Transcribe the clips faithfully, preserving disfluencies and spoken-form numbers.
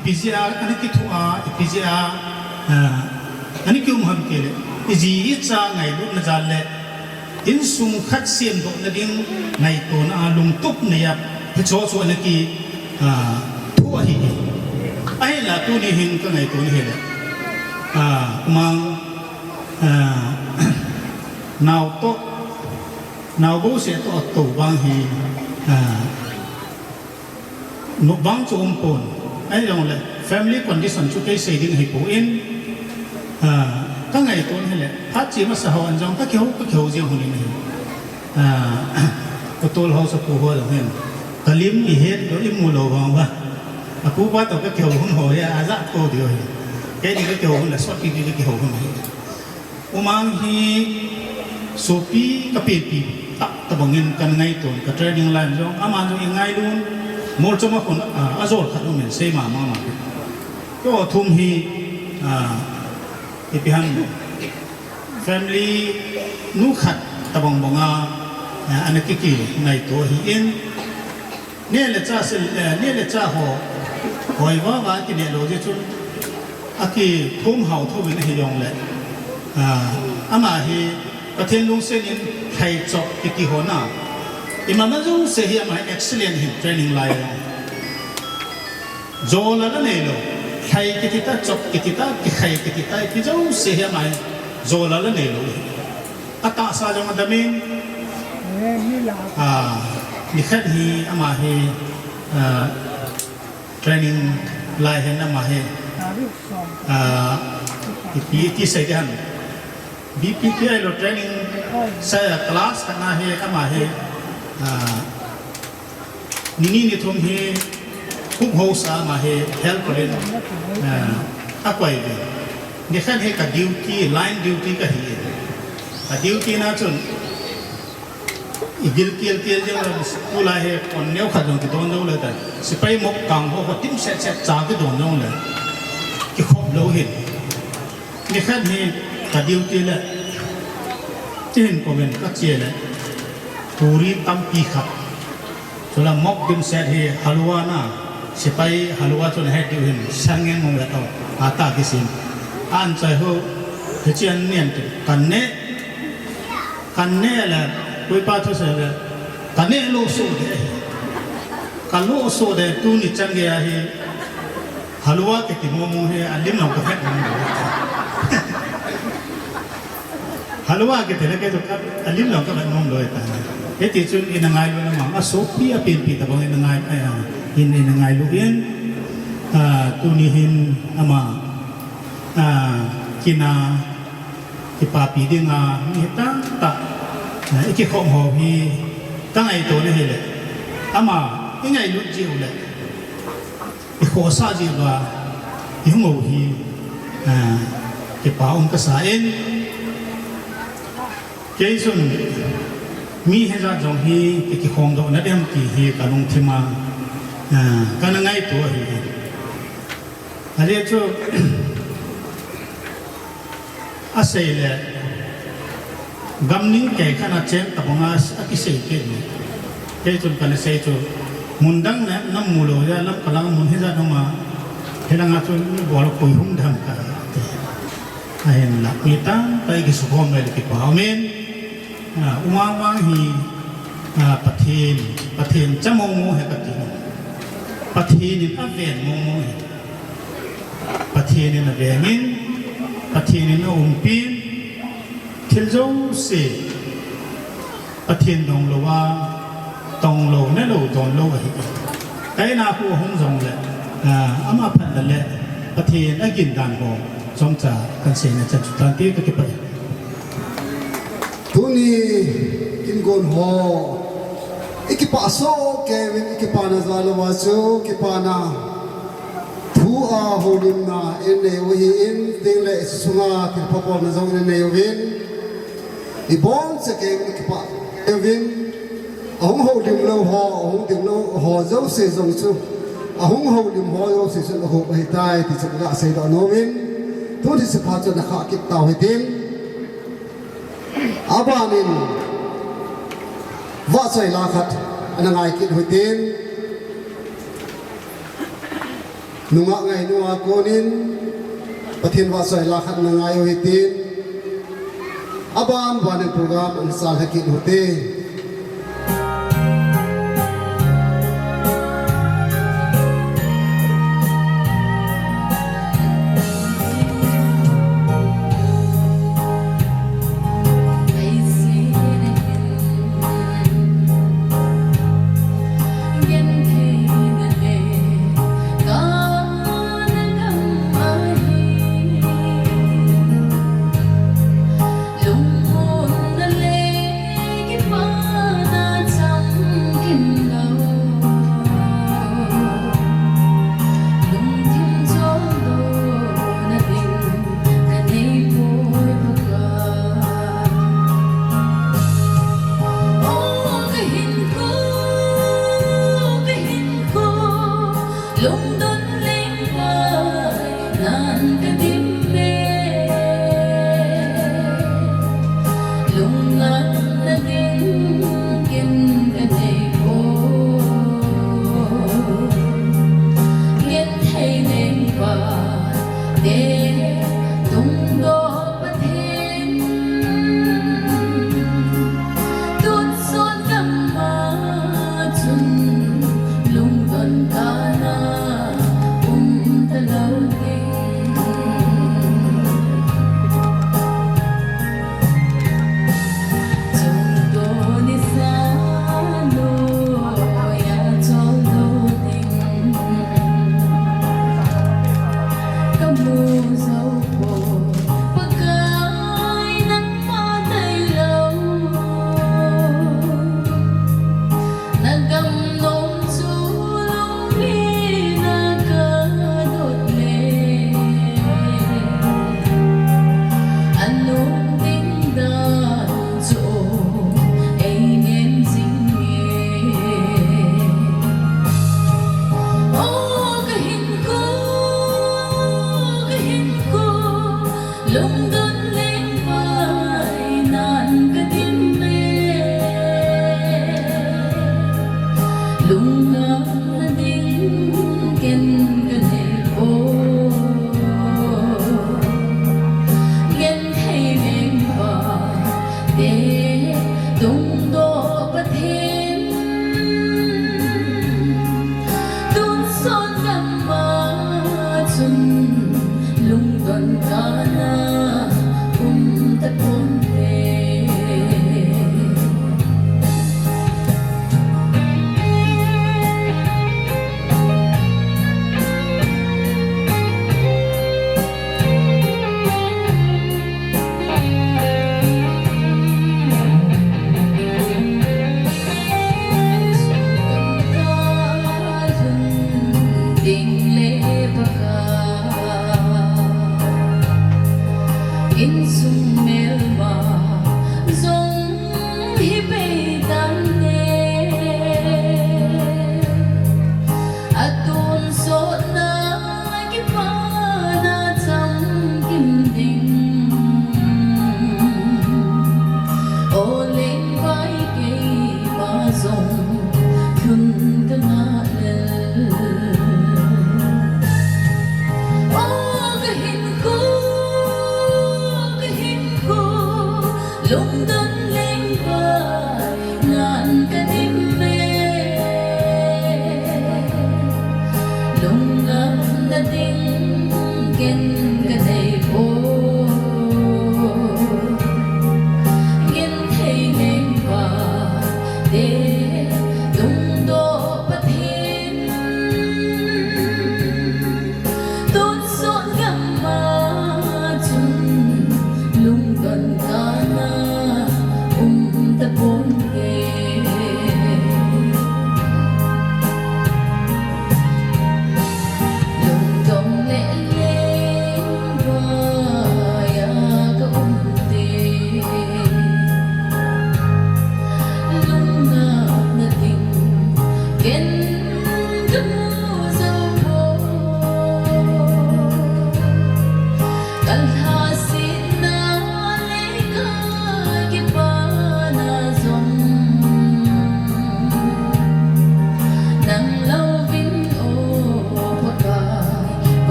Ipi jeh a ana kithoa, ipi jeh a, ah, ana kium ham tile, iji icha ngailutna jal le, insung khat semdohna ding ngaitona a lungtup neiya, hicheho chu ana ki, ah, thu ahi. Ahinla tuni hin ka ngaito na hile, ah, umang, ah, nao toh, nao bouseh toh atou vang hi, ah, nopvang chu umpon. Ahijongle family condition chu kei sei ding ahipoi, ah, ka ngaito na hile, phat che masa ho an jong ka kihou, ka kihou jeng hon in ahi. Ah, ka tolhou sapu ho jong hin, ka lim ihet lou, imu lou vang uva, apupa toh ka kihou hon ho hi ajah tou diu ahi. Keini ka kihou hon le sot kiki ka kihou hon ahi. Umang hi sopi ka penpi tah tabang in kana ngaiton, ka training line jong, aman jong eingailu, molchom a khun, ah, ajol khat um in sei mama ma. Keiho thum hi, ah, ipi ham, family nu khat tabang banga, ah, ana kikingaito ahin. Neh le chah sil, eh, neh le chah ho, hoi vava kineh lou jeh chun, akithum hao thouvin ahijongle, ah, ama hi Pathen lungset in lhai chop kiti ho na, imama jouse hi ama hi excellent hin training lai a. Jol a la neilou, lhai kiti ta, chop kiti ta, kikhai kiti ta, ipi jouse hi ama hi jol a la neilou. Atahsa jong adam in, ah, nikhat hi ama hi, ah, training lai hin ama hi, ah, ipi ti sei ding ham. B P T I lo training sa class khat na hi ama hi, ah, Nini nithum hi cook house a ama hi helper in, eh, akoi uve. Nikhat hi ka duty, line duty kahi. Ka duty na chun, igil kel kel jong le, school a hi pon neo khat jong kidon jong le ta. Sepai mop kang ho, ho tim set set cha kidon jong le, kikhop lou hin. Nikhat hi ka duty le, tihin komin ka che le, puri tampi khat. Chule mop dimset hi halua na, sepai halua chu nahet diu hin, sang ngen mong le tau, ata kisin. An chai ho, hiche an nian tu, kan ne, kan ne le, koipa thusei le, kan ne lo so de, ka lo so de, tuni chan gei a hi, Halua kiti mong mong hi alim lang ka vet nom lou. Halua kiti le kei chu ka alim lang ka vet nom lou ta. Hiti chun ina ngailu na ma, asopi apenpi tabang ina ngai, eh, in, ina ngailu in, ah, tuni hin ama, ah, kina kipapi dinga mi tamtah, ah, ikikhom ho hi ka ngaito na hile. Ama ingailut jiu le. Ikhohsah jeh uva, ihung u hi, ah, kipa um kasa in. Kei chun, mi hijat jong hi, ki, kikhom doh nadem ti hi, ka lungthim a, ah, kana ngaito ahi. Ajeh chu, Asei le, gamning kei khat a cheng tabang a, akisei kei le. Kei chun kana sei chu, mun dang le, namu lou ja, lam kalang mun hijat hung a, hilanga chun mi bol a koi hung dam ka. Ahinla, mi tamtah i kisukhom le kipa. Amen. Ah, umang mang hi, ah, Pathen, Pathen cha mong mong hi kati. Pathen in aven mong mong hi. Pathen in avengin, Pathen in aumpin, thil jouse, Pathen dong louva, tong lou, ne lou, don lou ahi. Kaina khu ahung jongle, ah, ama phat le, Pathen agin dan ho, chomcha kahin seina chan chu tante kakipah e. Tuni kin gon ho, i kipah soh kei uvin, i kipana jal uva chu, kipana thu a houlimna i nei u ahin, tin le i sunga thilpha bolna jong i nei uvin, i boncha kei uvin, i kipah kei uvin, ahung houlim lou ho, ahung ding lou ho jouse jong chu, ahung houlim ho jouse chu ahup ahitai, ti chu ka seidoh nom in, tuni seiphat chu na khah kit tau hitin. Abanin, vahchoi la khat, ana ngai kit u hitin. Nungah ngainu a konin Pathen vahchoi la khat na ngai u hitin, aban banin program ana chalha kit u hite.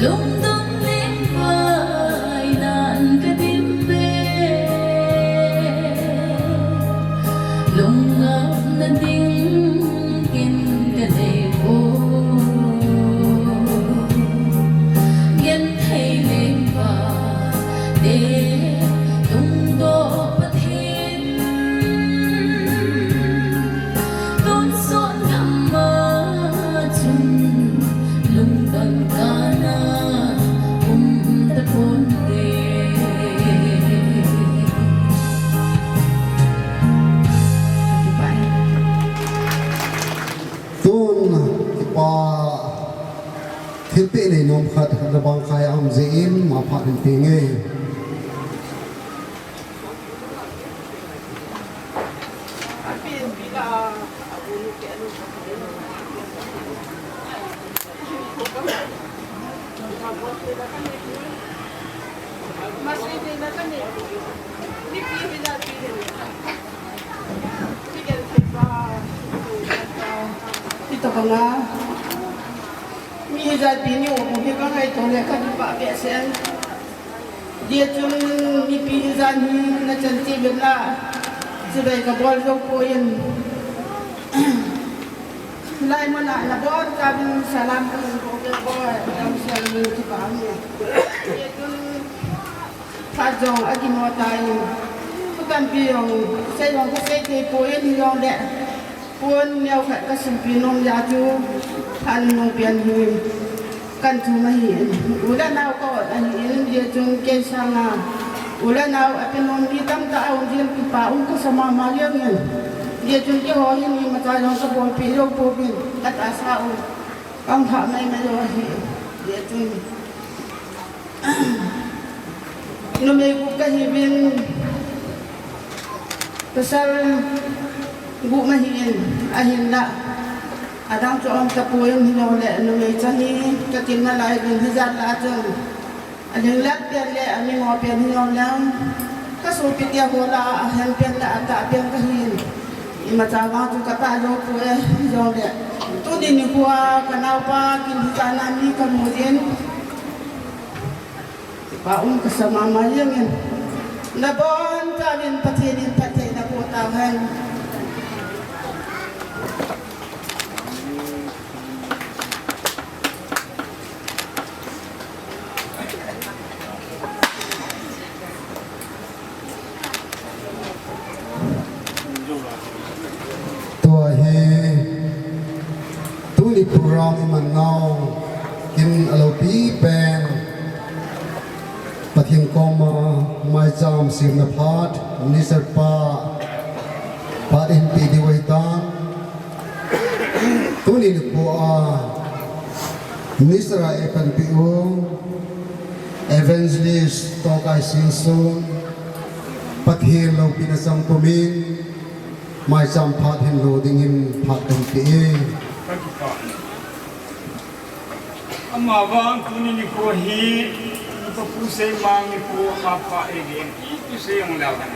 Lungdon lengvai nan ka dim ve, lungngapna ding kin ka nei poi. Genthei lengvai te lungdon Pathen Tonsot gam a chun lungdon kana um tapon te. Tun kipa thilpeh nei nom khat Rabang Khai a um jeh in ma phat hin pe nge. Ito ka nga, mi hijat bini o mo hi ka ngai to le ka di pa be sen. Dia chun mipi jan hi na chan ti ben la. Chulai ka bol jo poi in. Lai mana na bol ka bin salam ka min ko ke bol. Dam sel min ti pa ni. Dia chun ka jong a ki mo ta in. Ku tampi jong sei jong ka sei te poi in jong le. Pon neo khat ka simpi nom jeh chu, phat nung pian hi, kan thum ahi in. U le nao ka ot ahi in, jeh chun kei sanga, u le nao a pe nom mi tamtah a um jin kipa um ka sa mama jeng in. Jeh chun keiho hin imacha jong ka bolpi lou pouvin, ka tahsa u, ka um pha mai mai lou ahi in. Jeh chun, Numei gup kahiuvin, pasal gup ahin, ahinla, adang chu aum tapoi, hijongle numei chan hi kakinna lai uvin, hijat lah a chun, alhinglel pen le amimo pen hijongle, kasopite ho lah a ahen pen le atah pen kahin, imacha vang chu katah jou poi, hijongle, tuni nikho a kanaopa kin hijat na mi kamu jin, Kipa um kasa mama jeng in. Nabon chauvin Pathen in phatthei naboh tauhen. Tua hi, tuni program iman nau, kin alopi pen, Pathen koma, maicham semna phat, Minister pa, phat eihin pe diu ahitan. Tuni nikho a, Minister a eipanpi u, Evangelist Tongkai Singson, Pathen loupina chang pumin, maicham phat hin lo dingin phat kahin pe e. Amavang tuni nikho hi, Papu Seimang nikho ama pha e ding, ipi sei jong leu hen.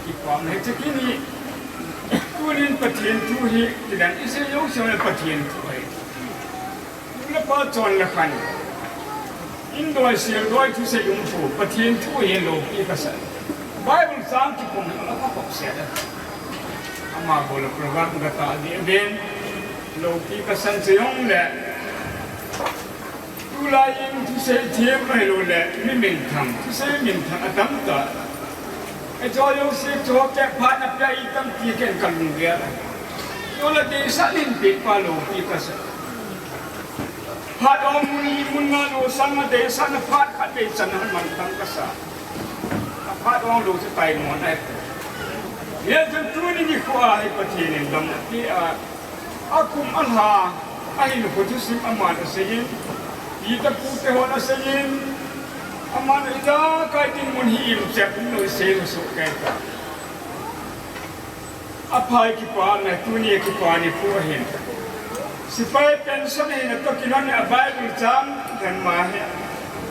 Kipah e, hiche kin hi, tunin Pathen thu hi, kidan isei jouse le Pathen thu ahi. Nu le pa chon le khan. Indoi, seldoi thusei um poi, Pathen thu hi loupi kasa. Bible chang kipom hi ama ka pop se da. Ama bol program ka ta di den. Loupi kasan che jong le. Tulai in thusei thiam ahilou le, mi minthang, thusei minthang atam ta. Eiho jouse chu kei phat na pia itam ti ken kalung gel. Chule deisah in pepa loupi kasa. Phat ong mun, mun nga lou sanga deisahna phat khat vei channa mantam kasa. Aphat ong lou chu taimon ahi. Hijeh chun tuni nikho a hi Pathen in dam ati a. Akum alha, ahinkho thusim aman aseiyin, pi te pu te hon aseiyin, aman ijakai dinmun hi imchet umlou isei lou soh kei ta. Aphai kipana, tuni kipa nikho ahin. Sepai pension ahina toh kilhon a Bible chang dan ma hi.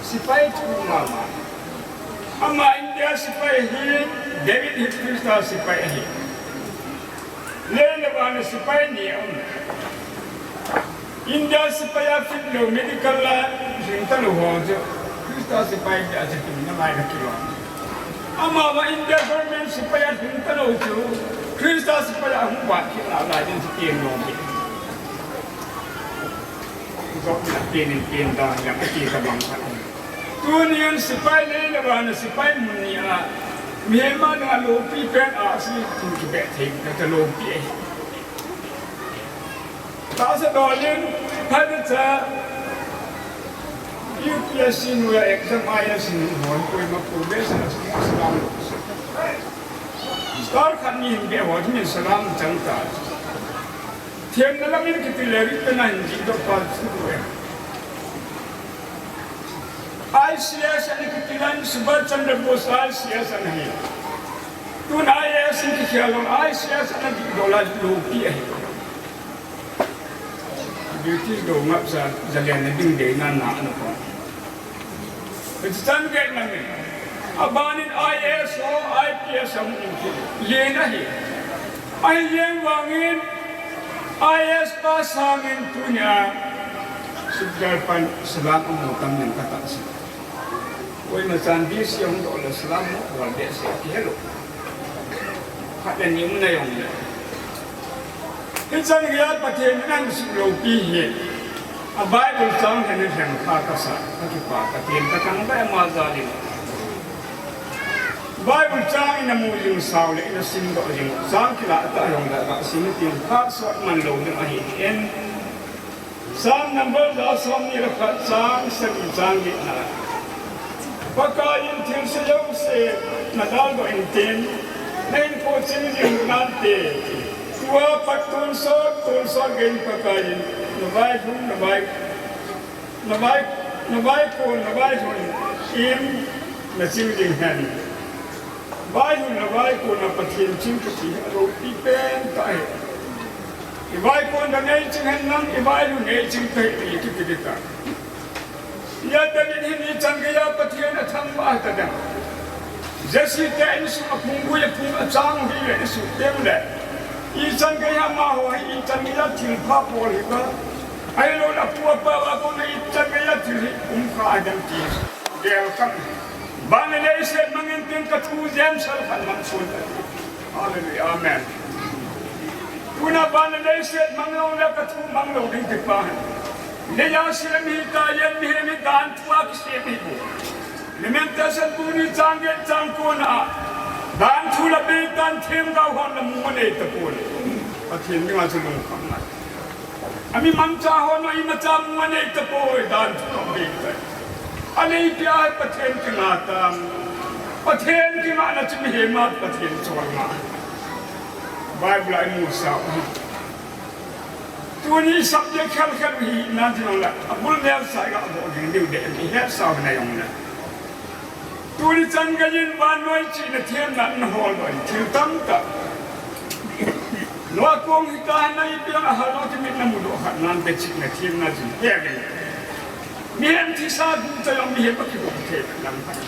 Sepai thu mama. Ama India sepai hi, David Hitchcock sepai ahi. Lei le van a sepai ni aum. India sepai a fit lou medical line, Hing talou ho chu, Christa sepai bia chu hing nalai na kilom. Amavang India government sepai a hing talou chu, Christa sepai a hung vat kit nalai ding chu pen lom beh. Jop na pen in pen da yang ati ka bang khat. Tunin sepai lei le vana sepai mun ni a, mihem a dinga loupi pen a si tu kibeh thei na ka loupi ahi. Tahsa dol in, phat cha, U P S C noiya exam IAS in hon koima ko be sa, salam. Star khat ni hin be ho, min salam chang ta. Themna lam in kiti le ri pe na hin ji to pa chu ko e. ICS ani kiti lan Subhas Chandra Bose ICS ana hi. Tun IAS in kikhel lou ICS ana di dola loupi ahi. British dou ngap sa, zalen na ding dei na na na ko. Hichan gei na mi. Abanin IAS ho, IPS ho um ki. Len ahi. Ahi len vangin IAS pass sangin tunia. Sukdar pan salam amu tam ning kata sa. Koima chan D C hung doh le salam mo, bol behseh kihe lou. Khat le ni um na jong le. Hichan geiya Pathen in ahin sut loupi hi. A Bible chang hin ahin kha kasa, kakipah, Pathen kathangvah e ama jal in. Bible chang in amu jing sao le, in asim doh jing. Chang kilah tah jong le, kasim tin kha sot man lou ding ahi in. Psalm number ja som ni le khat chang sagi chang getna. Pakaiyin thilse jouse nadaldoh intin, nahinkho ching jing nante. Tua pat tonsot, tonsot geiyin Pakaiyin navailhung, navai, navai, navaikon, navailhun in naching jing hen. Vaihun le vaikon a Pathen ching kiti hi aloupi pen tah ahi. I vaikon le neiching hen lang, i vaihun neiching kahi ti kiti ding tah. Hijeh in hin ichan geiya Pathen athangvah ta ding. Jesse te insung a phunggui a phung a chang hi le isuh teng le. Ichan geiya amaho hi ichan geiya thilpha bol hi ka. Ahilou le apu apa va kona ichan geiya thil hi um kha a ding ti. Gel kam. Van le leiset mangin tin ka thu jem sal khat mang sun. Hallelujah. Amen. Tuna van le leiset mang lou le ka thu mang lou ding ti pa. Leiya sem hi ta yen mihem hi dan thu a kisem hi bu. Lamentation bu ni chang get chang ko na. Dan thu la be dan them ga hon la mu nei ta ko. Pathen dinga chu lungkham na. Ami mangcha ho no imacha mu anei tapoi dan thu anei tai. Anei pia Pathen kinga tam. Pathen kinga na chu mihem a Pathen chol nga. Bible a imu sao. Tuni subject khel khel hi na jong la. Abul nel sa ga bo ding diu de ni he sao na jong la. Tuni chan geiyin vannoi chihna themna nahol doh in thil tamtah. Noah kong hita na ipi jong ahal lou ti mit namu doh khat nante chihna themna jing. He gei. Mihem thisa gu ta jong mihem akidoh thei lam khat.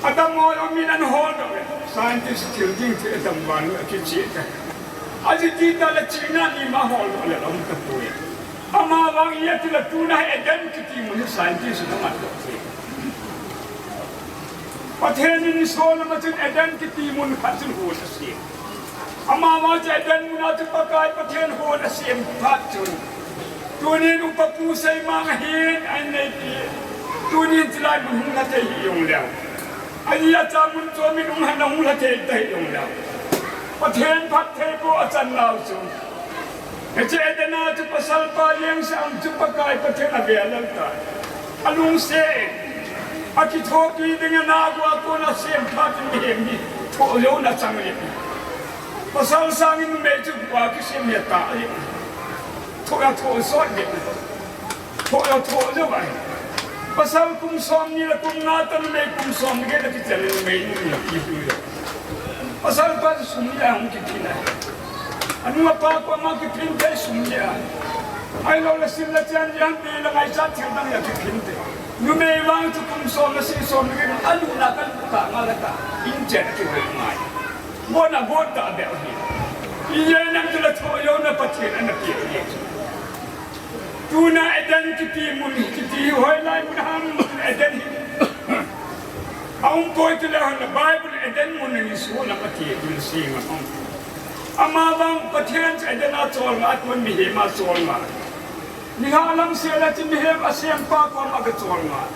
Adam ho jong min ahol doh. Scientist thil ding thil adam vannoi akichih ta. Ajih ti ta le chihna ni ma hol doh le um tapoi. Amavang ijeh inem itile tuna hi Eden kiti mun hi scientist in amat doh thei. Pathen in Solomon chun Eden kiti mun khat chun hon asem. Amavang chu Eden mun a chu Pakai Pathen hon asem phat chun. Tunin upa pu seimang ahin, ahin neipi. Tunin chulai mun hung lha thei hih jong leu. Ajeh chu mun chu min hung lha, hung lha thei ta hih jong leu. Pathen phattheiboh achan nau chu. Hiche Eden a chu pasal pa lengse a um chu Pakai Pathen avel lal tai. Alungset in. Akithopi ding a nagua kona asem phat in mihem hi thoh jouna chang le. Pasal sangin numei chu gua kisem hi atah le. Thoh a thoh sot le. Thoh a thoh jou vai. Pasal kum som ni le kum nga tan le kum som ni le kichel le numei ni ki pu le. Pasal pa chu sum ni le hung kiphin a. Anu apa ko ma kiphin te sum ni a. Ahilou le sim le chan jang te le ngaichat thil dang le kiphin te. Numei vang chu kum som le sagi som ni le anu na kan ta nga le ta. In chen ki ve ngai. Bona bona be hi. Ijeh inem itile thoh jouna Pathen ana pe hi. Tuna Eden kiti mun kiti hi hoilai Hung koi ti le hon Bible Eden mun ni su na Pathen dil sing a hung. Ama vang Pathen chu Eden a cholngah, tun mihem a cholngah. Nilhah lam sel a chu mihem a sempa kom a ka cholngah.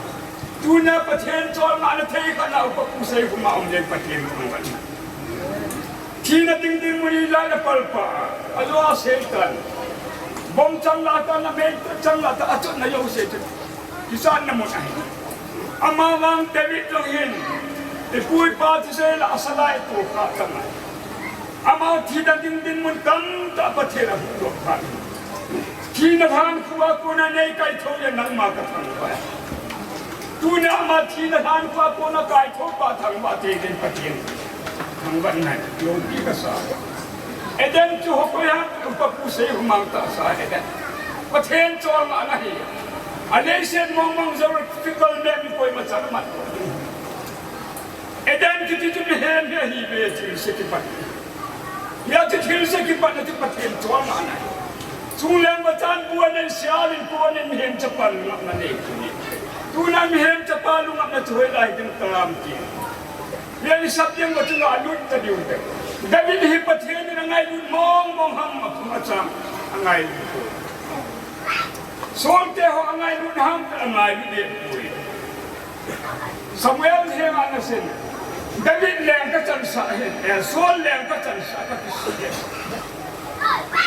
Tuna Pathen cholngahna thei khat na upa pu sei kuma um le Pathen thangvah na. Thina ding ding mun hi la na palpa, a jo a Satan. Bom chang la ta na mei chang la ta a chut na jo se chu. Kichatna mun ahi. Ama vang David jong hin, ipu ipa thusei la a sa lai to kha ta ngai. Ama thina ding ding mun tamtah Pathen a huhdoh kha. Thina lhankhuh a kona nei kaithou le nangma ka thangvah. Tuna ama thina lhankhuh a kona kaithou pa thangvah te din Pathen thangvah nai. Loupi ka sa. Eden chu hokoi ham, upa pu sei humang ta sa Eden. Pathen cholngahna hi. A leiset mong mong geographical map mi koima chan mat. Eden kiti chu mihem hi ahi ve thilse kipat. Hia chu thilse kipatna chu Pathen cholngahna hi. Chungleng vachan bu a nei, sial in bu a nei, mihem chapa lungapna nei chu ni. Tuna mihem chapa lungapna chu hoilai ding tam ti. Hia i sap ding va chu la lut ta diu te. David hi Pathen in a ngailut mong mong ham a phung a chang a ngailut. Saul te ho a ngailut ham a ngailut de pui. Samuel he ana sin. David leng ka chansah hi, eh, Saul leng ka chansah ka kisi hi.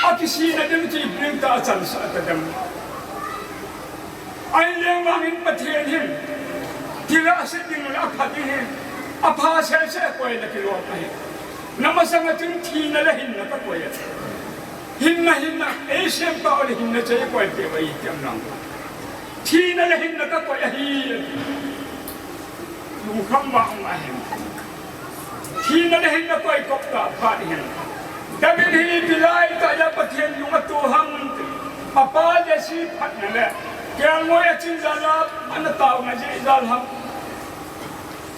A kisina ding chu ipi ding ta chansah ta dem. Ahin leng vangin Pathen hin, thilse ding le apha ding hi, apha sese koi na kilom ahi. Na masanga chun thina le hinna ka koi ahi. Hinna, hinna, ei sempa ole hinna chei koi te vai tiam nang. Thina le hinna ka koi ahi. Lungkham vang ahi. Thina le hinna koi kop ta phat hin. David hi ipi lai tah a Pathen lung ato ham. Apa Jesse phatna le kelngoi a ching jal a ana taona jeh jal ham.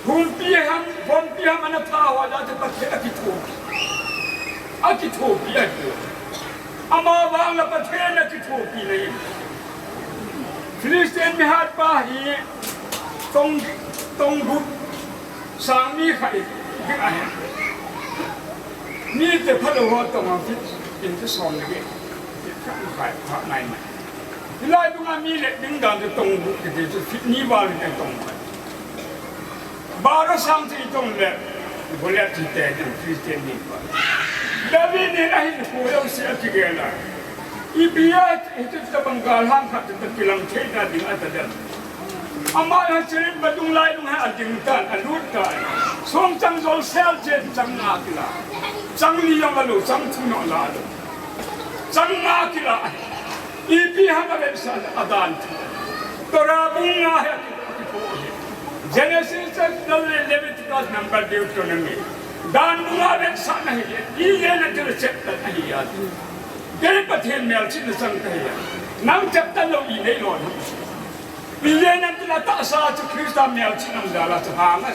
Humpi ham, bompi ham ana tha ho a chu Pathen akithopi. Akithopi ahi. Ama vang la Pathen akithopi na hi. Philistine mihat pa hi tong, tong gup sang mi khat ding ahi. Mi te phalou ho tong a feet in te som le get. Feet khat makhai pha nai mai. Hilai dunga mi le ding dan te tong gup te te feet ni val te tong mai. Bara sang te tong le Goliath te te Philistine ni pa. David in ahin khu lou se akigel a. Ipi a, hichu tabang galhang khat chu kilang thei na ding ata dem. Ama a chirit ma dung lai dung hi ading tan, alut tan. Song chang jol sel chen chang nga kila. Chang ni jong alou, chang thum jong la lou. Chang nga kila. Ipi ham avetsah le adan thu. Torah bung nga hi akipo hi. Genesis, Leviticus, Number, Deuteronomy. Dan bung nga avetsahna hi. Ijeh inem itile chapter ahi a. Kei Pathen melchihna chang kahi a. Nang chapter lou inei lou ham. Ijeh inem itile tahsa chu Christa melchihna jal a chu hang a.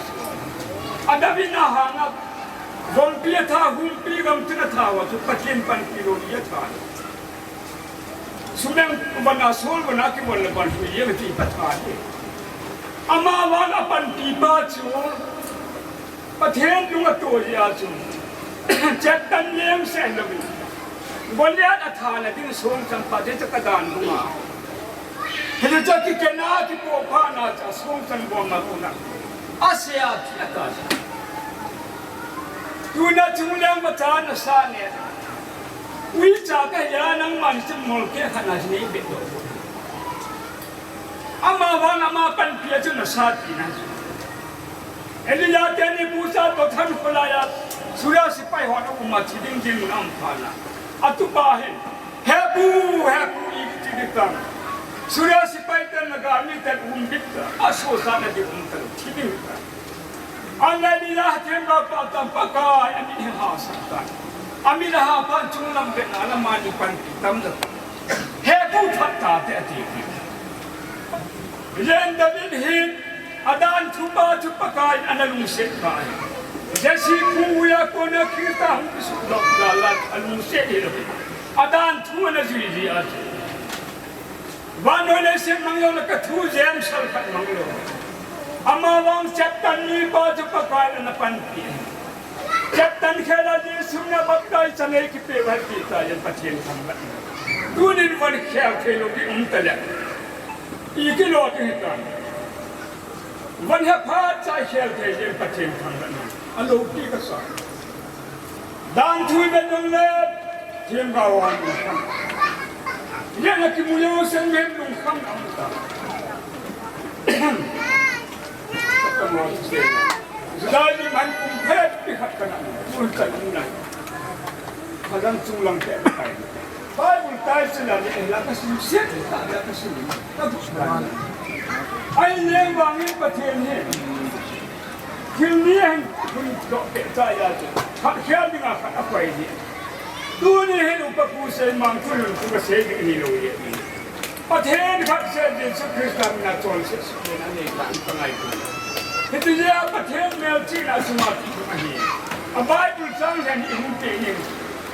Adam in ahang a. Gompi atha, humpi gamtin atha uva chu Pathen panpi lou in atha. Sumeng vana, sol vana kivon le panpi jeng ti Pathen ahi. Ama vang apanpi pa chu Pathen lung ato jeh a chu. Satan leng seh lou in. Goliath athana ding song chang pa te chu kadan bung a. Hiche chu kikhen a kipohpha na chu song chang bom a kona. Ase a thi ata. Tuna chungleng vachan asa ne. Uicha kahi a nangman chu molkeh khat na nei be lou. Ama vang ama panpi a chu nasa tina chu. Elijah teni busa toh thankhu lai a, Syria sepai hon aum a thi ding ding mun a um phat na. Atupa hin, "He pu, he pu," iti ding tan. Syria sepai ten le gal mi ten um bit ta, asosa na ding um ta, thi ding ta. Anle Elijah themgao pa tam Pakai, ami hi hahsa tan. Ami la ha pan chunglam vet na la mani panpi tam ta. He pu phat tate ati. Len David hi adan thu pa chu Pakai in ana lungset pa ahi. Jesse pu uva kona Christa hung kisudoh jal a alungset hilou. Adan thu ana jui jeh a chu. Vannoi leiset mang jong le ka thu jem sal khat mang lou. Amavang chaptan mipa chu Pakai in ana panpi. Chaptan khel a Jesu in baptize nei kipe uva ti ta yen Pathen thangvah. Tunin von khel thei lou ding um ta le. I kilo ding hitam. Von hepha cha khel thei yen Pathen thangvah. Alopi kasa. Dan thui be nung le, themgao a lungkham. Yen a kimu jeng u sen men lungkham na um ta. Juda ni man kum phet pi khat kana, mun ta ni na. Phalang chunglang te kai. Bible tai sila ni la ka sim set ta la ka sim. Ka bu. Ai leng vangin Pathen hi. Thil ni a hin hun doh peh ta ya chu. Khat khel dinga khat a koi hi. Tuni hin upa pu Seimang thu lungthim a sei ding hi lou ye. Pathen khat seh Jesu Christa mina chonset sukhen anei tan ka ngaito. Hiti jeh a Pathen melchihna sunga thu ahi. A Bible chang hin i hung pe ning.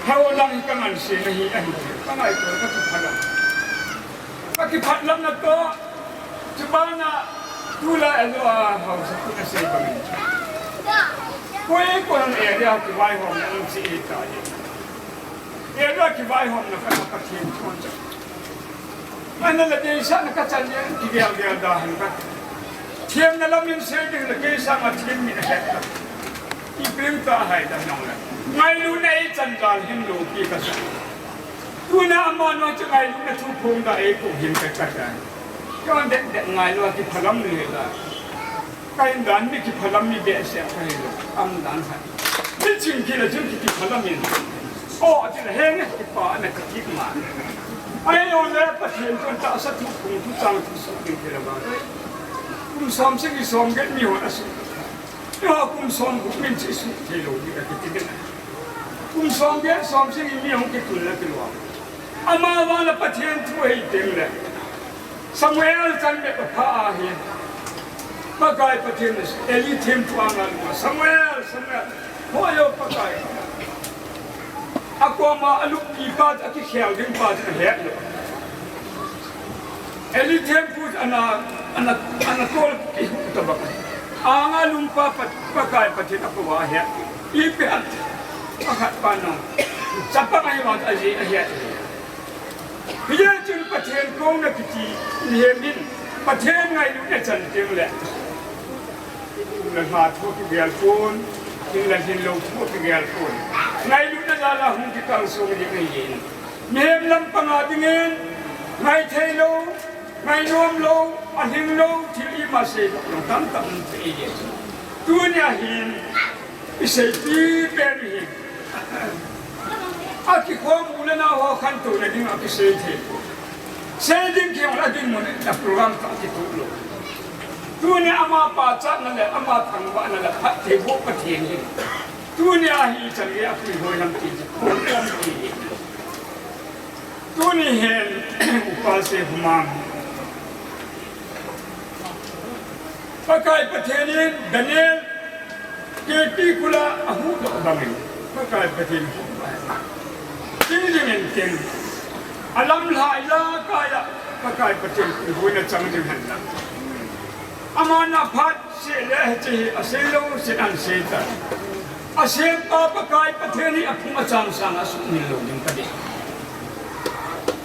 Hao lang hi ka ngansena hi ahi. Ka ngaito ka thu phala. Ka kiphatlamna toh, chubana tulai a jo a haosapu in asei bangin. Koi kon area kivaihomna um chi i ta ni. Area kivaihomna khat Pathen thon cha. Mana la deisahna ka chan yen kigel gel da han ka. Themna lamin sei ding la kei sanga thim min ahet ta. I prim ta hai da nong la. Ngailutna i chan jal hin lou pi ka sa. Tuna amanu chu ngailutna thu phong da ei ko hin ka ka ta. Kon det det ngailu a kiphalam le la. Ka in dan mi kiphalam mi behseh a ka hi lou. Am dan ha. Mi ching kila ching ki kiphalam in. O, ati la heng kipa na ka kit ma. Ai lo le Pathen kon tahsa thu phong thu chang thu su ding kila ba. Kum som sagi som get mi hon asu. Eiho kum som gup min chi suh thei lou ding kati ding. Kum som get som sagi mi hung kitul na kilou. Amavang la Pathen thu hei teng le. Samuel chan be pa pha ahi. Pakai Pathen Eli thempu anga lou. Samuel, Samuel. Hoi o Pakai. Akoma alup pi pa akikhel ding pa chu het lou. Eli thempu ana, ana, ana kol kihu ta bak. Anga lum pa, pa, Pakai Pathen akou ahi. Ipi ham. Pakhat pa no. Chapa ngai ma aji ahi. Hijeh chun Pathen kouna kiti, mihem in Pathen ngailutna chan teng le. Kum le lha thu kigel pon, kum le lhin lou thu kigel pon. Ngailutna jal a hung kikal song ding ahi. Mihem lampang a dingin, ngai thei lou, ngai nom lou, alhing lou, thil ima sei lou, lou tamtah um thei e. Tunia hin, i seipi pen hi. Akikhom u le nao ho khantouna ding a kisei thei. Sei ding kihong la ding mun a program tah kituh lou. Tunia ama pachatna le ama thangvahna le phattheiboh Pathen hi. Tunia hi chan gei a puihoi lam ti, lam ti. Tuni hin upa Sehumang. Pakai Pathen in Daniel K P Kul a ahuhdoh bangin Pakai Pathen hu. Tin ding in tin. Alam lhai la kaya Pakai Pathen hu na chang ding hen lang. Ama na phat Seh le hiche hi asei lou, seh an sei ta. Asempa Pakai Pathen hi aphung achang sanga asuhmil lou ding kati.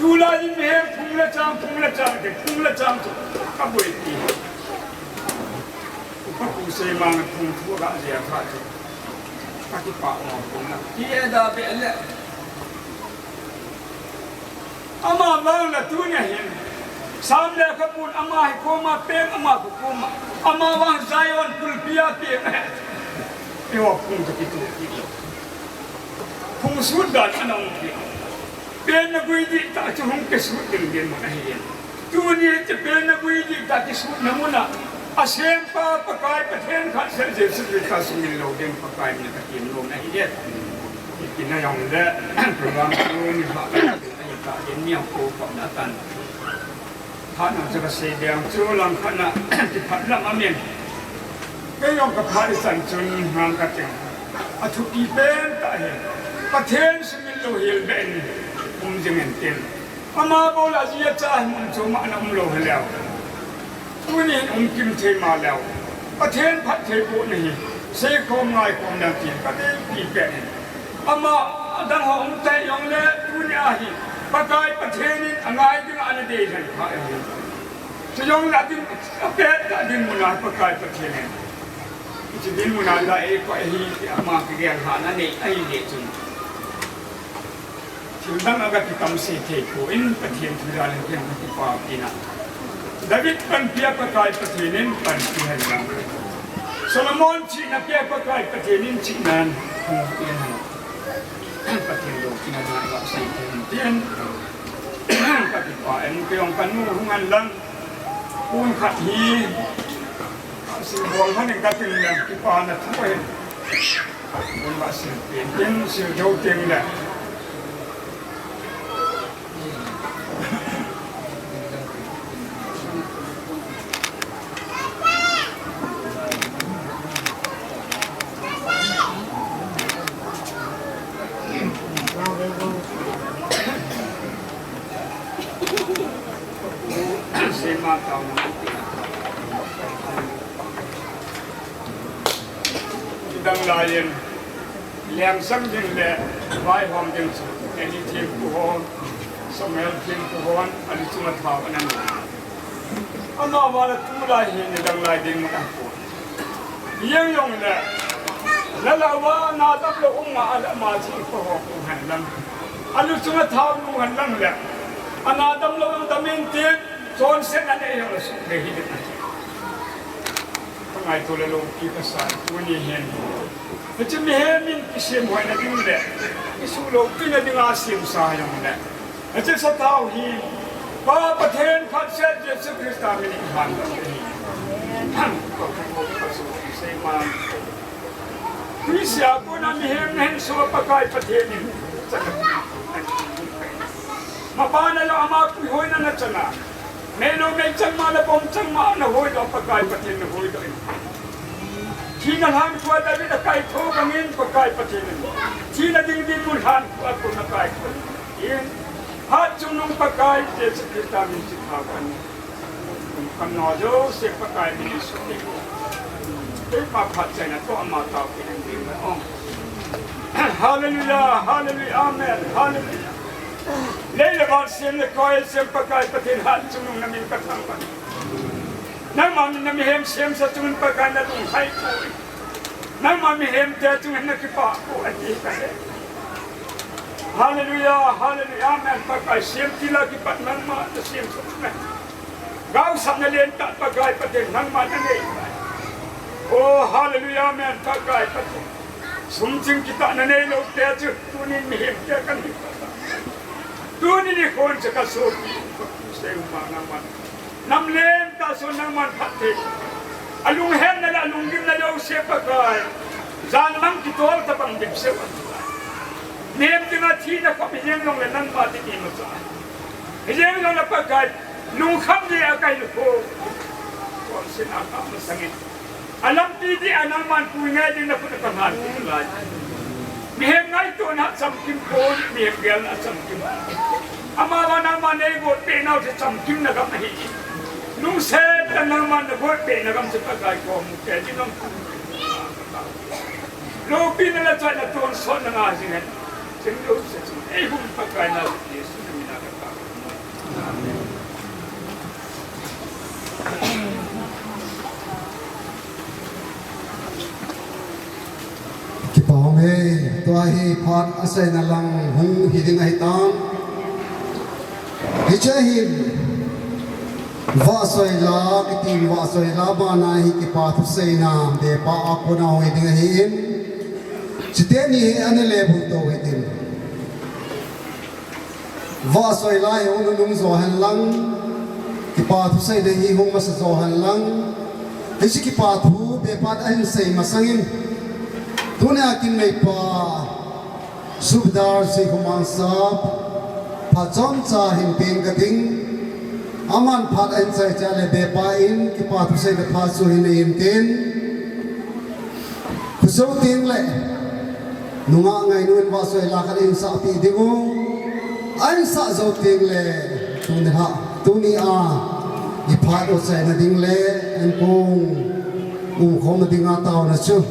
Tulai in mihem phung le chang, phung le chang, phung le chang chu kaboi ti. Upa pu Seimang phung thu aga jia kha chu. Kakipah mong phung na. Ti e da be le. Amavang la tunia hin. Sam lekhabun ama hi koma peng ama khu koma. Amavang Zion kulpi a peng. Eiho phung toh kituh kit lou. Phung sut dan ana um kit. Penna gui dihtah chu hung kisut ding ding mun ahi. Tunia chu penna gui dihtah kisutna mun a. Asempa Pakai Pathen khat seh Jesu Christa sumil lou ding Pakai min a katim nom ahi. Kina jong le, program chu ni pha, ni pha, ni pha, ni pha, ni pha, ni pha, chu kasei ding chu langkhat na, kiphat lam amin. Kei jong kaphat i chan chun hang kati. Athupi pen tah hi. Pathen sumil lou hel ben, um jing in tin. Ama bou la ji a cha mun chu ma na um lou hi leu. Tunin um kim thei ma leu. Pathen phattheibohna hi seikhom ngaikhom ding ti kadeipi peh in. Ama adang ho umtah jongle tunia hi Pakai Pathen in angai dinga ana dei lheh ahi. Chujongle adin, apet tah dinmun a Pakai Pathen in, hiche dinmun a la eikoi ahi ti ama kigel lhahna nei ahile chun, thil dang a kakitamse thei poi, Pathen thu jal in Pathen kakipa tina. David panpia Pakai Pathen in panpi hen lang. Solomon chihna pia Pakai Pathen in chihna in Pathen loupina ngai gasei thei hen tin. Kakipa in kei jong kanu hung hen lang. Pun khat hi, sil bol man in kating le, kipana thu ahin. Pun va sil pen tin, sil jo teng le. Sema tao na. Dang lai in, leng sang ding le, vaihom ding chu, Eli thempu hon, Samuel thempu hon, ali chunga thao ana nei. Amavang le tulai hi nidang lai dinmun ahipoi. Jeng jongle, lala uva ana damlou um nga a le ama chingkho ho hung hen lang. Alu chunga thao nung hen lang le, ana damlou dam in tin, chonsetna nei jongle suhthei hiding ahi. Kangaito le loupi kasa, tuni hin. Hiche mihem in kisem hoina ding le, kisuh loupina dinga semsa jongle, hiche sathao hi Pa Pathen phatseh Jesu Christa min in ihandoh ahi. Tuisia kona mihem nahin soh a Pakai Pathen in, mabana jong ama puihoina nachan a, meilou meichang ma le bomchang ma nahoidoh a Pakai Pathen nahoidoh in. Thina lhankhuh a David akaitho bangin Pakai Pathen in, thina ding dinmun lhankhuh a kon akaitho in. Hatchungnung Pakai Jesu Christa min chithao bangin, kamnao jouse Pakai min in suhtei. Keipa phatchaina toh ama taopeh in ding le ong. Hallelujah, hallelujah, amen, hallelujah. Lei le van sem le koi sem Pakai Pathen, hatchungnung namin kathangvah in. Nangma min namihem semsa chunga Pakai nalunglhai poi. Nangma mihemte chunga nakipah poi ati kahe. Hallelujah, hallelujah, amen. Pakai semtil a kipat nangma nasemsa chunga gaosapna lentah Pakai Pathen nangma nanei. Oh, hallelujah, amen. Pakai Pathen, sum ching kitahna neilou te chu tunin mihemte kahi. Tuni nikho in chu kasopi, kasei uma nangman, nam lentah son nangman phatthei, alunghetna le alunggimna jouse Pakai, jan mang kitol tabang dimseu ahi. Mihem dinga thina khop hijeng jongle nangma ding imacha ahi. Hijeng jongle Pakai, lungkham jeh a kahinkho, khonset a kap masangin, alampi dih a nangman pui ngai ding nakhut a kalhan ding lai. Mihem ngaitona chamkim poi, mihem gelna chamkim. Amavang nangman neigot peh nau chu chamkimna gam ahi. Lungset tah a nangman nagot pehna gam chu Pakai kom u te ding nang. Loupina le chaina tonsotna ngai jing hen. Ching jouse chu eihon Pakai na Jesu min a katao. Kipa um e, tua hi phat aseina lang hung hiding ahitan. Hiche hin Vahsoila, kiti Vahsoila bana hi kipa thuseina, bepa a kona hung hiding ahin. Chuteni hi ana le bul tou hitin. Vahsoila hi hung nung jo hen lang, kipa thuseina hi hung masa jo hen lang, hiche kipa thu bepa in ahin sei masangin, tunia kin meipa, Subedar Seikhomang sap, phat chomcha hin peng kating, aman phat ahin chai chai le bepa in, kipa thuseina phat chu hin nei intin, Khosou teng le, nungah ngainu in Vahsoila khat in sahpeh diu. Ahin sah jou teng le, tuni ha, tuni a, i phat u chaina ding le, ankong Pu khom na dinga tao na chu.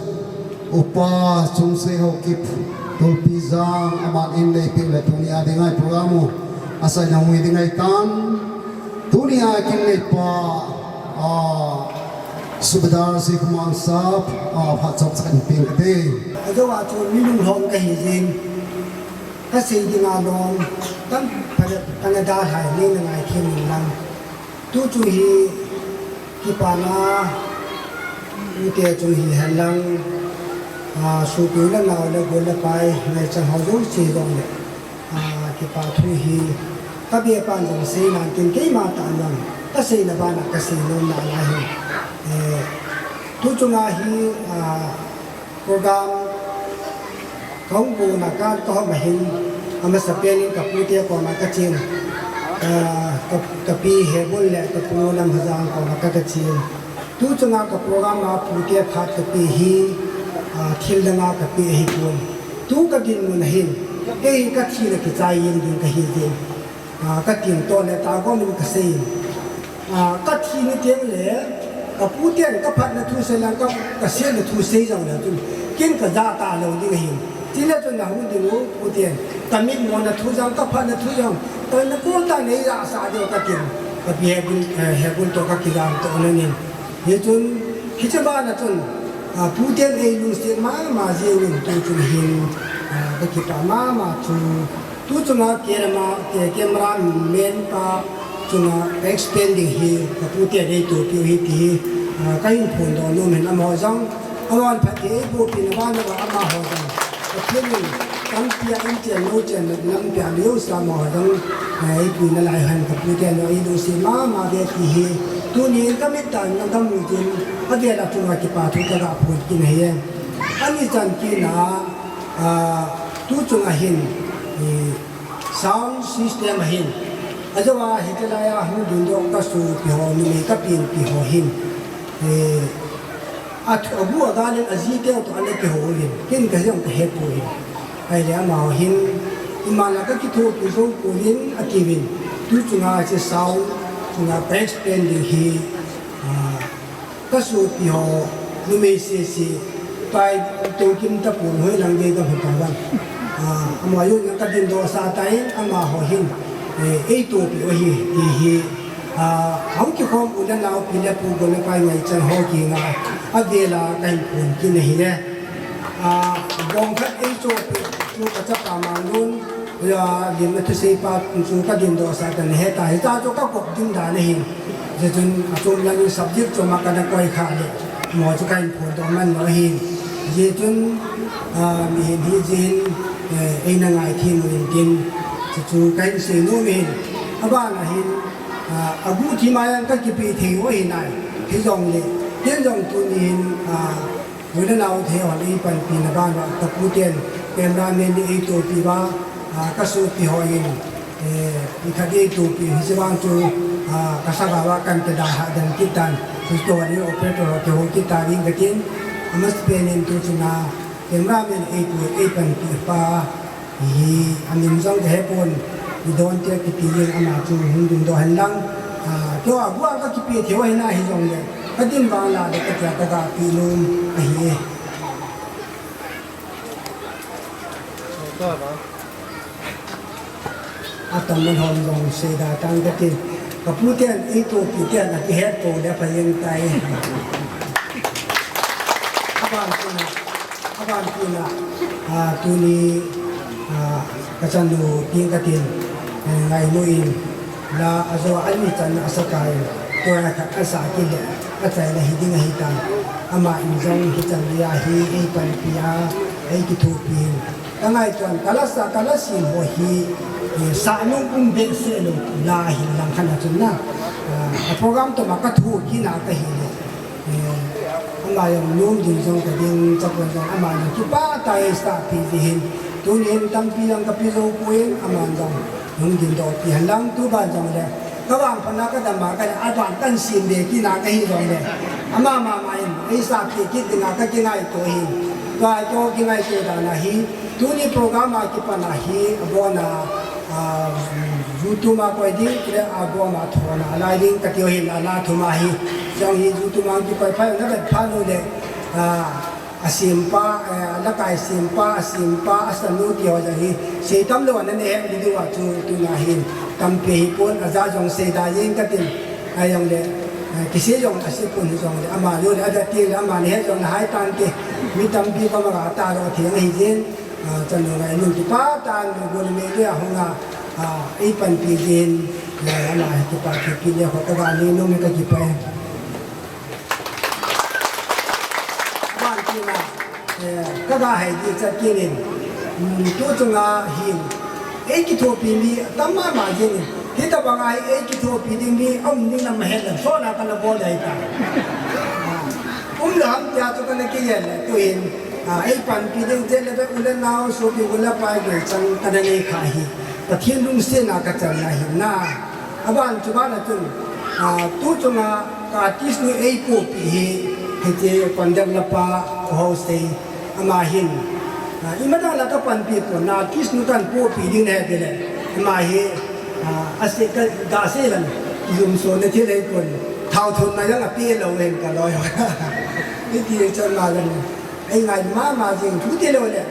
Upa Chungsei Haokip, Tulpi Jang, aman in lei pik le tuni a dinga program u. Asai na ngui dinga tan. Tuni a kin lei pa, a, Subedar si kumang sap, a, phat chok chan ping kate. Ajo a chu mi lung hong ka hi jing. Ka sei dinga long. Tam pa, pa na da hai, ni na ngai khin lang. Tu chu hi kipana, ute chu hi hen lang, a, supi le nao le gol le pai, ngai chang hao jong si jong le, a, kipa thu hi, ka be pan jong sei nan tin keima ta nan, ka sei na bana ka sei nom na la hi. Eh, tu chu nga hi, a, Program, kong bu na ka to ma hin, ama sa pen in ka pu te ko ma ka chin. Ka, ka, ka pi he bul le ka pu lam ha jang ko ma ka ka chin. Tu chunga ka program a pu te khat ka pi hi, a, thil dang a ka pi hi kun. Tu ka din mun hin, kei ka thi le ki chai yin din ka hi din. A, ka tin to le ta go min ka sei. A, ka thi ni teng le, ka pu ten ka phat na thu sei lang ka, ka sei na thu sei jong le tu. Kin ka ja ta lo ding hin. Ti le tu na hun ding u pu ten. Ka min mo na thu jong, ka phat na thu jong. Ka na ko ta nei ja sa de ka tin. Ka pi he bul, eh, he bul to ka ki jang to na nin. Hichun, hiche bana chun, a, pu ten ei lungset mama jeh un tu chun hin, a, ka kipa mama chu, tu chunga camera, ke, camera man pa chunga expanding hi, ka pu ten ei topiu hi ti hi, a, ka hin phondoh nom hin amaho jong, amaho phatthei ei boh pina bana amaho jong. Pathen in tampi a in chen lo chen lampi a leo sa mo jong, eh, ei puina lai han ka pu ten lo ei lungset mama ve ti hi. Tuni in ka mit tah in ka mu tin, avel a chunga kipa thu ka ga phon kit ahi. Ani chan kit na, ah, tu chunga hin, eh, sound system a hin. Ajo a hiti lai a hung ding doh ka sopi ho, numei ka pienpi ho hin. Eh, A thu, a bu a gal in a ji teu toh ana kihou in, ken ka jong ka hepoi. Ahile amaho hin, iman a ka kithopi jou poi in ati uvin, tu chunga hiche sound, chunga ka expand ding hi, ah, ka sopi ho, numei sese, pai, Toukim tapon hoi lang gei ka hoi ta vang. Ah, amaho jong ka dindoh sah tan, amaho hin, eh, ei topi u ahi, ti hi, A, hung kikhom u le nao pi le pu gol le pai ngai chan ho kihenga, avel a ka hin phon kit ahi le. A, bong khat ei chohpeh chu ka chapa Manglun, a, lim na thusei pa chu ka dindoh sah tan ahi ta, hitia chu ka kop ding dan ahin. Hijeh chun achom lang in subject chom a ka na koi kha le, mo chu ka hin phondoh man lou ahin. Hijeh chun, a, mihem hijeh in, eh, ei na ngaithem u hintin, chu chu ka hin sei nom ahin. Aban a hin, A, aguh thim a jong ka kipe thei u ahi nai. Hijongle, ken jong tuni hin, a, u le nao te hon ei panpina ban uva, ka pu ten, cameraman in ei topi uva, a, ka sopi ho in, eh, ikhat in ei topi, hiche vang chu, a, ka saga uva kan pe da ha dan kit tan, chu to ni operator ho kihou kit ta ding ka tin, amasapen in tu chun a, cameraman ei tu, ei panpi pa, Hi, amin jong ka hepon, i don tia kiti jeng ama chu hung dingdoh hen lang. A, keiho a guh a ka kipe thei u ahi na hijongle, ka din vang la le ka tia ka ga pi nom ahi e. Atam man hom jong sei da tang ka tin. Ka pu ten, i topi ten, a kihet to le pha jeng tai. Aban tin a, Aban tin a, a, tuni, a, ka chanu tin ka tin, eh, ngailou in, la ajo a ni chan a sa kai, tua khat a sa kit le, achaina hi ding ahi tan, ama in jong hichan gei a hi, ei panpi a, ei kithopi in, ka ngaito in, ka la sa, ka la sim ho hi, eh, sa nung um behseh lou, la hin lang khan a chun na, a, a program to ma ka thu kit na ka hi le, Eh, ama jong nom ding jong ka ding, chapon jong ama jong kipah tah in sa pi ji hin. Tuni hin tampi jong ka pe jou poi, ama jong nom ding doh pi hen lang tu ban jong le. Ka vang phat na ka dam a ka le, a ban kan sim be kit na ka hi jong le. Ama mama in, ei sa pi kit ding a ka kingaito hin. Tua to kingaito dan a hi. Tuni program a kipan a hi, abon a, ah, Jutuma koi ding, kile a goma thona, alai ding, kati ho hin, ala thuma hi. Jong hi jutuma kikoi phai, na vet pha lo le, a, a simpa, eh, a lakai simpa, a simpa, a sanu ti ho jong hi. Sei tam lo, na ne, video a chu, tuna hin. Tampi hi pon, a ja jong sei da jing katin. A jong le, eh, kisei jong, a sei pon hi jong le, ama lo le, a ja ti le, ama ne he jong le, hai tan te. Mi tampi pa ma ga ta lo, theng hi jin. Ah, chanu ngai nun kipa tan, gol me dia hung a, ah, ei panpi din, eh, ama kipa kipi le ho ka ga ni nung ka kipa e. Ban ki na, eh, ka ga hai di chat ki nin, mm, tu chunga hin, ei kithopi mi tam mama jin, hitabang a ei kithopi ding mi um ni na ma het la, so na ka na bol dai ta. Ah, um la ham tia chu ka na ki yen, tu hin, Ah, ei panpi ding te le be u le nao, sopi u le pai be chang ka na nei kha hi. Pathen lungsetna ka chan na hi na. Aban chu ban a chun, ah, tu chunga ka artist nu ei popi hi, hiti conductor pa Haosei ama hin. Ah, i ma dan la ka panpi pon na artist nu kan popi ding he ti le. Ama hi, ah, a se ka, ka se lam, i lum so na thil ei pon. Thao thon na jang a pe lo hen ka loi. Hiti chan ma gan. Ei ngai mama jing thu ti lo le,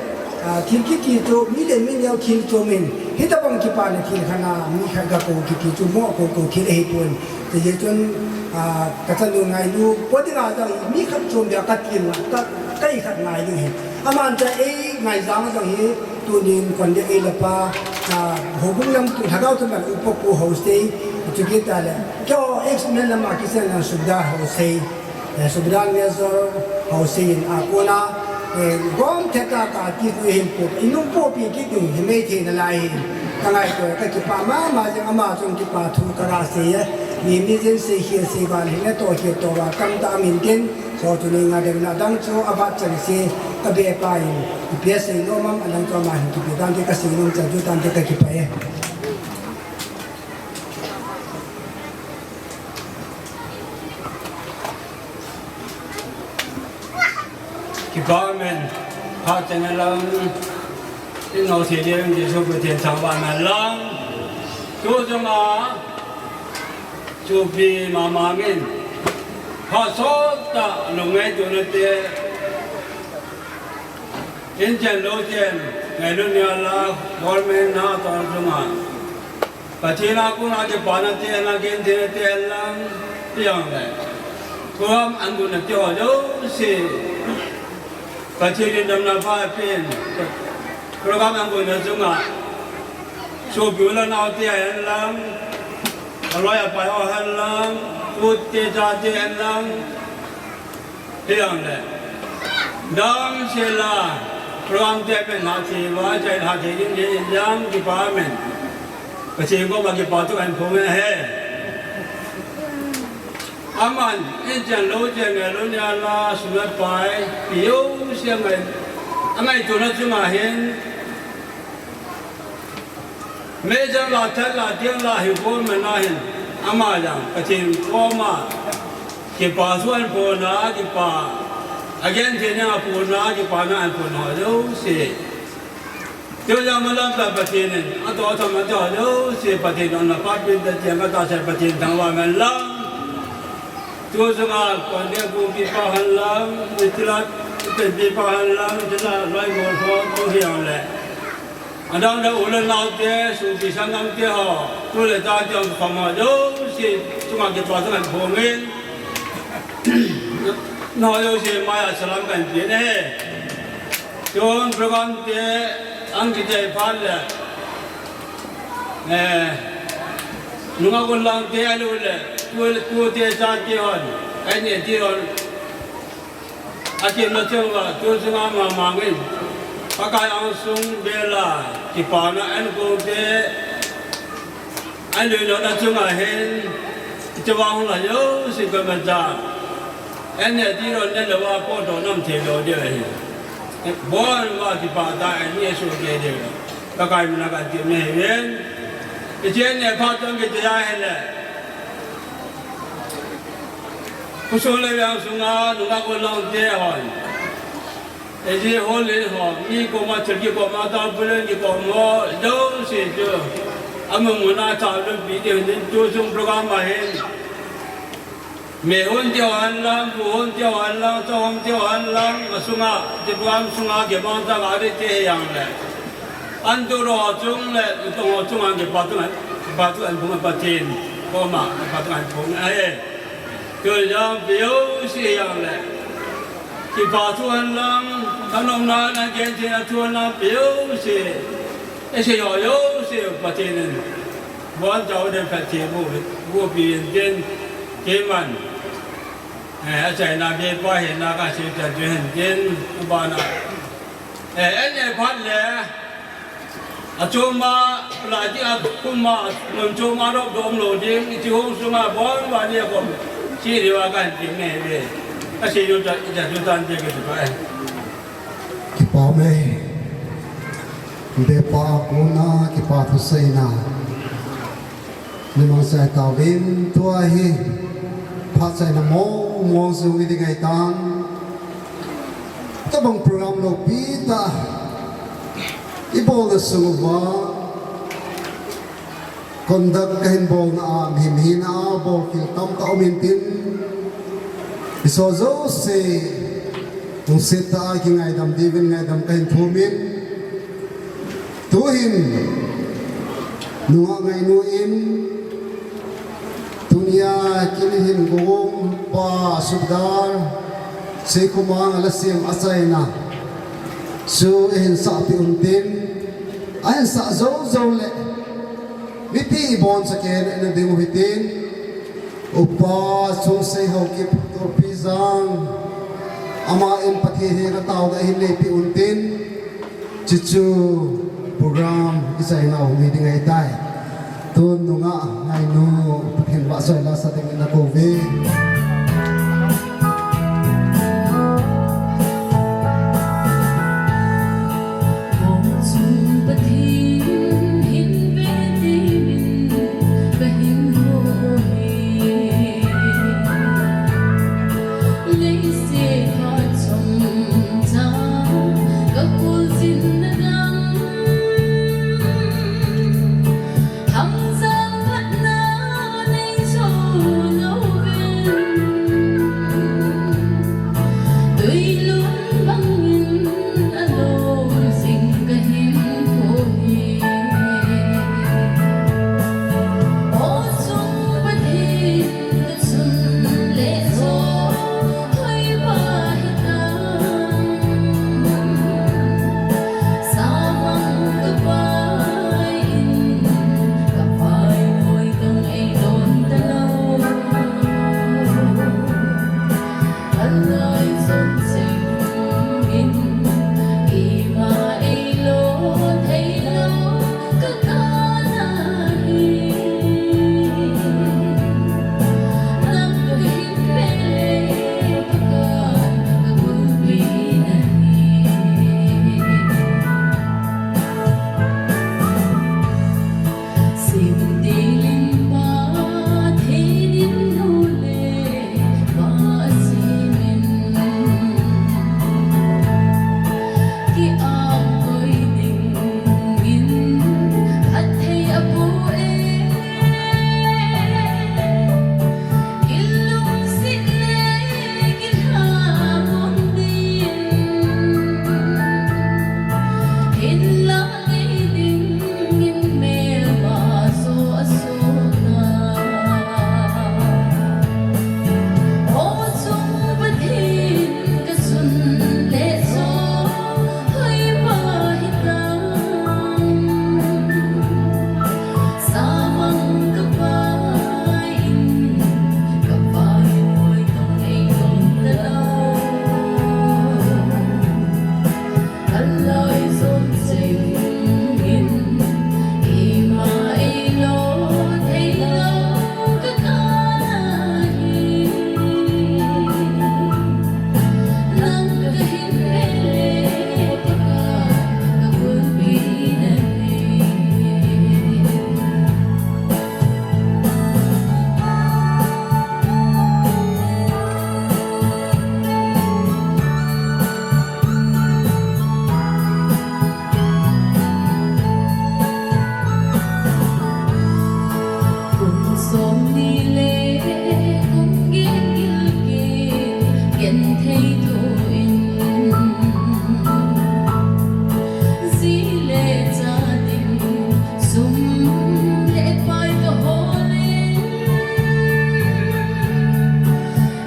ah, thil kiti chu, mi le mi neo thil chu min, hitabang kipana thil khat na, mi khat ga ko kiti chu, mo ko ko thil ahi pon. Te je chun, ah, ka chanu ngailu, ko ding a jang, mi khat chu bia ka thil na, ka, ka i khat ngailu hi. Aman cha ei ngai jang jang hi, tunin kon de ei la pa, ah, ho bung lam tu, lhagao tu man upa pu Haosei, chu kita le, kyo ex men lama kisen na sunda Haosei. Eh, Subedar Major Haosei in a kona, eh, gom theta ka ti tu hin pu, inung popi kit ding hi mei thei na lai hin. Ka ngaito, ka kipa mama jing ama chung kipa thu ka ga sei e. Mi mi jin sei hi sei ban hin e to hi to va tam ta min tin. So tu ni nga de na dang chu a bat chan sei ka be pa in. Ipi sei nom am a dang chu ama hin kipe dan te ka sei nom chan chu tan te ka kipa e. Kipa amen. Phat cheng lang. Inao se dia Jesu Pathen thangvah na lang. Tu chunga, chu pi mama min. Phat sot ta lungngaituna te. Inchen louchen, ngailut neo la, government na to chunga. Pathen a kona kipana te, na gentheina te lang, ti jong le. Program an gon na te ho jouse. Pathen in damna pha pen. Program an gon na chunga. Sopi u le nao te hen lang. Aloi apai ho hen lang. U te cha te hen lang. Hijong le, dang sela, program te pen ha thei va, chai ha thei ding ding in jang kipa amen. Pathen koma kipa thu kahin phong e he. Aman, inchen louchen, ngailut neo la, sum le pai, pi jouse ngai, angaitona chunga hin, Meichang la, that la, tiang la, hi koma na hin, ama jang, Pathen koma, kipa thu ahin phong na, kipa, agentheina ahin phong na, kipana ahin phong na, jouse. Tiu jang malam ta Pathen in, ato atham ato jouse, Pathen in ana pha pen ta tiang ka tahsan Pathen thangvah man lang. Tu chunga, kon ding pu pi pa hen lang, mi tilat, pen pi pa hen lang, tilat, loi gol ho, tu hiang le. Adang le u le nao te, sopi sanggam te ho, tu le ta te hung khom ho, jouse, chunga kipa thu kahin phong in. Nao jouse maiya salam kahin pe e. Tun program te, ahung kichai phat le. Eh, nungah golhang te ahilouleh, tu, tu te cha te hon, ahin e ti hon. Athemna theng uva, tu chunga mama ngin, Pakai angsung bela, kipana ankong te, ahin loi lona chunga hin, chuvang hung la jouse koma cha. Ahin e ti lou, ahin lou uva, potdoh nom thei lou diu ahi. Bol uva kipah tah in, ahin e soh kei diu. Pakai mina kahin tep nahi uvin. Hiche ahin e phat chun kiti ahile. Khosung le veng sunga nungah golhang te hon, eiji hol in ho, mi koma, thil kikhom a, tarpaulin kikhom ho, jouse chu. Amun muna cha lun pi ti hin tu sung program ahin. Me hon ti hon lang, bu hon ti hon lang, cha hon ti hon lang, ma sunga, ti program sunga, ke bang ta ga ri te yang le. An tu ro chung le, tu ho chung an ke pa tu an, pa tu an bung pa tin, ko ma, pa tu an bung ai. Tu yang piu si yang le. Ki pa tu an lang, ta nong na na ke ti a tu an lang piu si. E se yo yo si pa tin. Bon chau den phat thi bu, bu pi in tin, tin man. Eh, a chaina be pa hin na ka si ta ju hin tin, u ba na. Eh, en e phat le, a chuma, la ji a kuma, mun chuma ro dom lo ding, i ti hong sunga bon ba ni a kom. Si ri wa kan ti me be. A si ju ta, i ta ju tan te ke tu pa e. Kipa me. Bepa a kona kipa thuseina. Ni mang sai tauvin tua hi. Phat sai na mo, mo se wi di ngai tan. Tabang program lo pi ta. I bol na sung uva. Conduct ka hin bolna a, mihem hina a, bolkhel tamtah um intin. Iso jouse, lungset tah a kingaidam diuvin ngaidam ka hin thum in. Tuhin, nungah ngainu in, tunia kin hin gogong pa sukdar, Seikhumang a la sem a chaina. Su e hin sah pi untin, a hin sah jou jou le. Mipi i boncha kei le na ding u hitin, Upa Chungsei Haokip Torpijang, ama in Pathen henga taona hin neipi untin, chuchu program i chaina hung hi ding ahi tai. Tun nungah ngainu Pathen vahchoi la sa dingin na kouve. Genthei thu in, ji le cha ding, sum le pai ka hol in,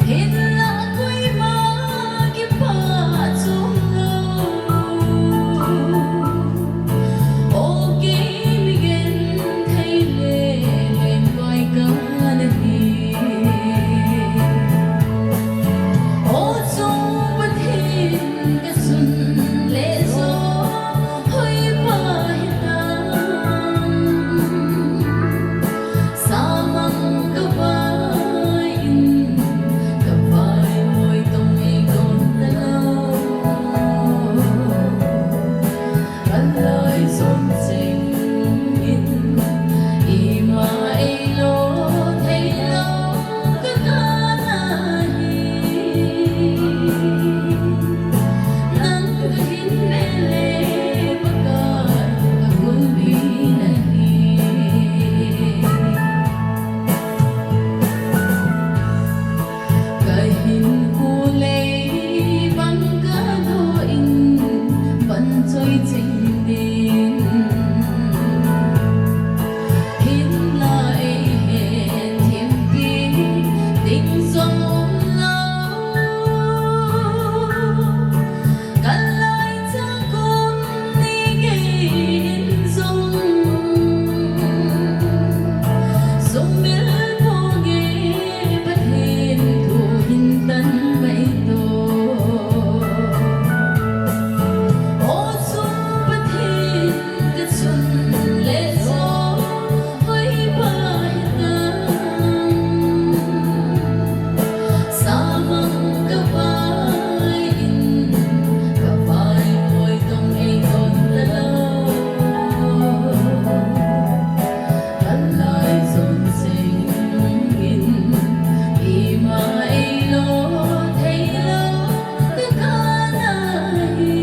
hinlah koima kipah chom lou. O kei mi genthei le lengvai ka na hi. O chung Pathen ka sun le jo, hoipa hitam. Samang ka vai in, ka vai hoi tong ei kon ta lou. Ka lai jon cheng in, ima ei lo thei lou ka kana hi. Nang ka hin ve le Pakai, ka kulbi na hi. Ka hinkho lei bang ka doh in, pan choi ching ding. Hinlah ei hetthempi ding jong um lou. Ka laicha kum ni gei in jong, sumil ponge Pathen thu hin tan mai to. O chung Pathen ka sun le jo, hoipa hitam. Samang ka vai in, ka vai hoi tong ei kon ta lou. Ka lai jon cheng in, ima ei lo thei lou ka kana hi.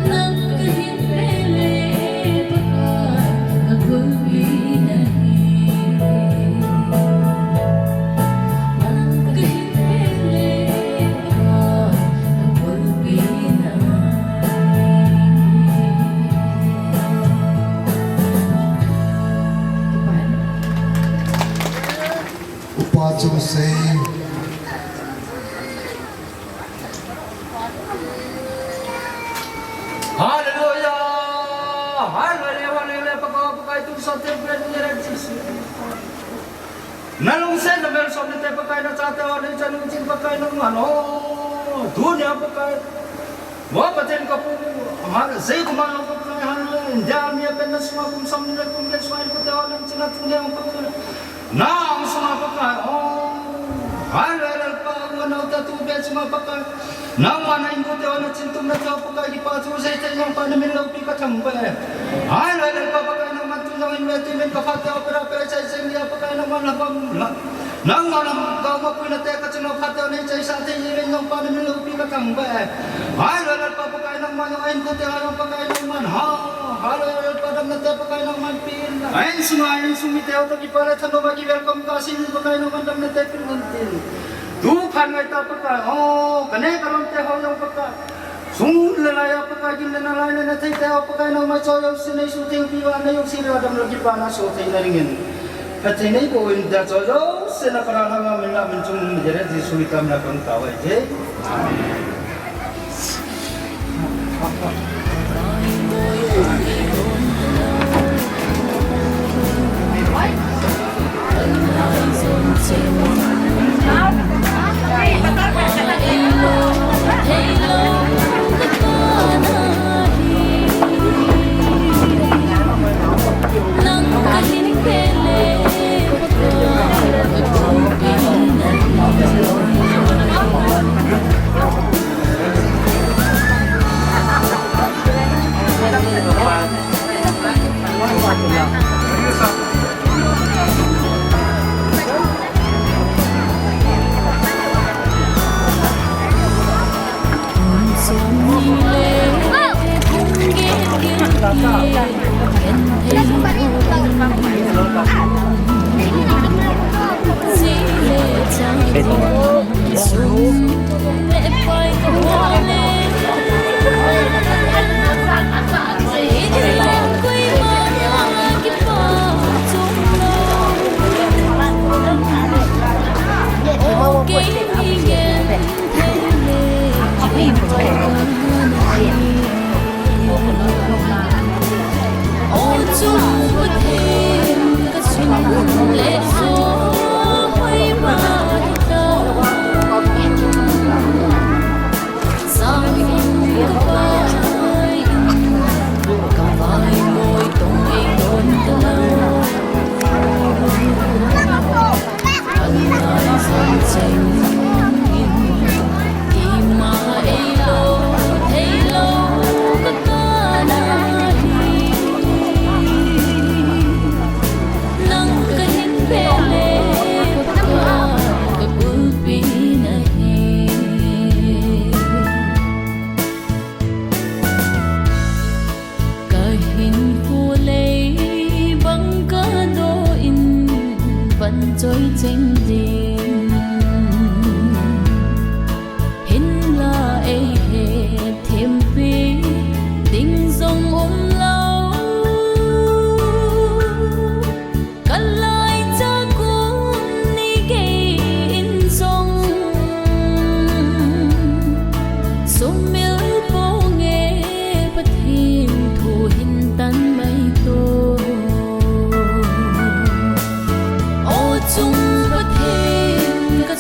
Nang ka hin ve le Pakai, ka kulbi na hi. Nang ka hin ve le Pakai, ka kulbi na hi. Upa Chungsei. Hallelujah! Hallelujah! Hallelujah! Pakai, Pakai, tu sa te pren ni re Jesu. Na lungset na mel som ni te Pakai, na chate ho, na chan lungchin Pakai, na man ho. Dunia Pakai. Wa Pathen ka pu, ha, sei kuma lo Pakai, ha, India mi a pen na sunga kum som ni le kum le sunga ko te ho, na chin na tu le Pakai. Na ang sunga Pakai, oh. Hallelujah, Lalpa, u nau ta tu be sunga Pakai. Nangma na inkote ho na chin tum na te ho Pakai kipa thu sei te Lalpa na min loupi ka thangvah e. Hallelujah, Lalpa Pakai nangma tu jong in ve ti min ka phat te ho pera pera sei sei ni a Pakai nangma na bam la. Nangma na ka ma pui na te ka chin na phat te ho na sei sa te ni min Lalpa na min loupi ka thangvah e. Hallelujah, Lalpa Pakai nangma jong inkote ho Pakai nangma ha. Hallelujah, Lalpa damna te Pakai nangma pin la. Ain sunga ain sung mite ho to kipa le thanop a ki welcome ka sin Pakai nangma damna te pin ngan tin. Tu phan ngai ta Pakai, oh, ka neh ka lom te ho jong Pakai. Sung le lai a Pakai, gin le nalai le nathei te ho Pakai, nangma choi jouse nei suhtheng pi uva, nei jouse le va damlou kipa na soh theina dingin. Ka thei nei boh in tia choi jouse na Pakai nangma min la min chung ni jere Jesu i tam na kong tao ai je. Amen.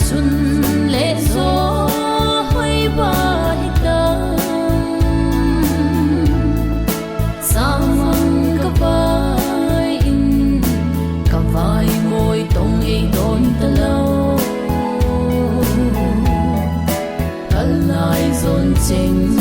Sun le jo hoiba hitam, samang kavai in, kavai moi tong eidon talou. Kalnai jon cheng